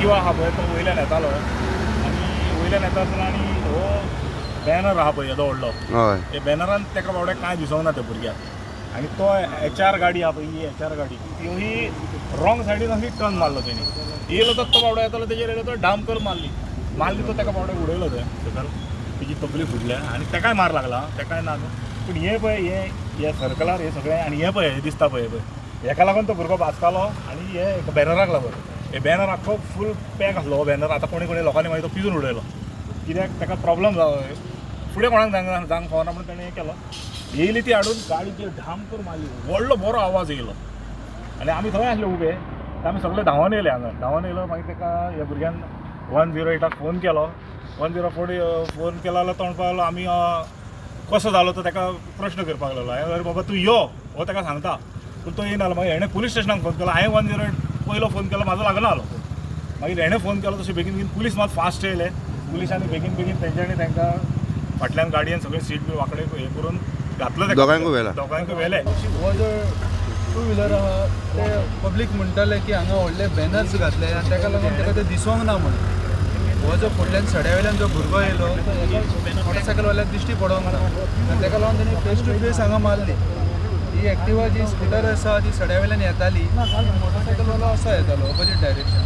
Activa आहा पळय तो वयल्यान येतालो आनी वयल्यान येता आसतना आनी हो बॅनर आहा पळय येदो व्हडलो, हय, हे बॅनरान ताका बावड्याक कांय दिसोंक ना त्या भुरग्याक. आनी तो एच आर गाडी आहा पळय, ही एच आर गाडी ती ही रॉंग सायडीन अशी टर्न मारलो तेणी. येयलो तर तो बावडो येतालो तेजेर येयलो तो डाम करून मारली मारली, तो ताका बावड्याक उडयलो थंय सकयल, तेजी तकली फुटल्या आनी तेकाय मार लागला, तेकाय ना न्हू. पूण हे पळय हे हे सर्कलार हे सगळें आनी हे पळय हे दिसता पळय, हे पळय हेका लागून तो भुरगो वाचतालो आनी हे एका बॅनराक लागून हे बॅनर आख्खो फूल पॅक आसलो हो बॅनर. आतां कोणी कोणी लोकांनी मागीर तो पिजून उडयलो, कित्याक ताका प्रॉब्लम जालो फुडें कोणाक जावंक जावंक फावना म्हणून तेणें हें केलो. येयली ती हाडून गाडी ती धाम करून मारली, व्हडलो बरो आवाज येयलो आनी आमी थंय आसले उबे. आमी सगळे धांवन येयले हांगा, धांवन येयलो. मागीर ताका ह्या भुरग्यान 108 फोन केलो. 104 फोन केलो जाल्यार तो म्हणपाक लागलो आमी कसो जालो तो ताका प्रश्न करपाक लागलो. हांवें अरे बाबा तूं यो हो ताका सांगता, पूण तो येयना जालो. मागीर हेणें पुलीस स्टेशनाक फोन केलो. हांवें 108 पयलो फोन केलो, म्हाजो लागना जालो फोन. मागीर हेणें फोन केलो तशें बेगीन बेगीन पुलीस मात फास्ट येयले. पुलिसांनी बेगीन बेगीन तेंच्यांनी तांकां फाटल्यान गाडयेन सगळे सीट बी वांकडे हे करून घातलो ताका. दोगांकूय व्हेला. दोगांकूय व्हेले. हो जो टू व्हिलर आहा ते पब्लीक म्हणटाले की हांगा व्हडले बॅनर्स घातले आनी ताका लागून ताका ते दिसोंक ना म्हणून. हो जो फुडल्यान सड्या वयल्यान जो भुरगो येयलो तो हेका मोटरसायकलवाल्याक दिश्टी पडोंक ना आनी ताका लागून तेणी फेस टू फेस हांगा मारली. ही एक्टिवा जी स्कुटर आसा ती सड्या वयल्यान येताली, मोटरसायकलवालो असो येतालो ऑपोजीट डायरेक्शन.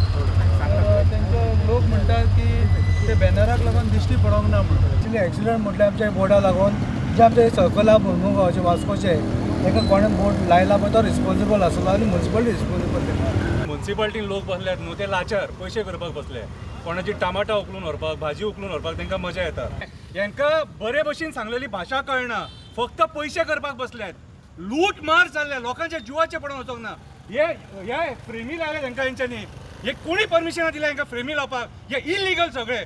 तर तेंचे लोक म्हणटात की ते बॅनराक लागून दिश्टी पडोंक ना म्हणून. एक्चुली एक्सिडंट म्हटल्यार आमच्या बोर्डा लागून जे आमचे सर्कल आहा मुरमुगांवचे वास्कोचे, ताका कोणें बोर्ड लायला पळय तो रिस्पोन्सिबल आसलो आनी मुन्सिपलिटी रिस्पोन्सिबल तेका. मुन्सिपाल्टीन लोक बसल्यात न्हू ते लाचार पयशे करपाक बसले. कोणाची टामाटां उखलून व्हरपाक, भाजी उखलून व्हरपाक तांकां मजा येता. हेंकां बरे भशेन सांगलेली भाशा कळना, फक्त पयशे करपाक बसल्यात. लूट मार जाल्ल्या लोकांच्या जिवाचे पडून वचोंक ना. हे हे फ्रेमी लायले हेंकां हेंच्यांनी, हे कोणी परमिशनां दिल्या हेंकां फ्रेमी लावपाक? हे इलिगल सगळे.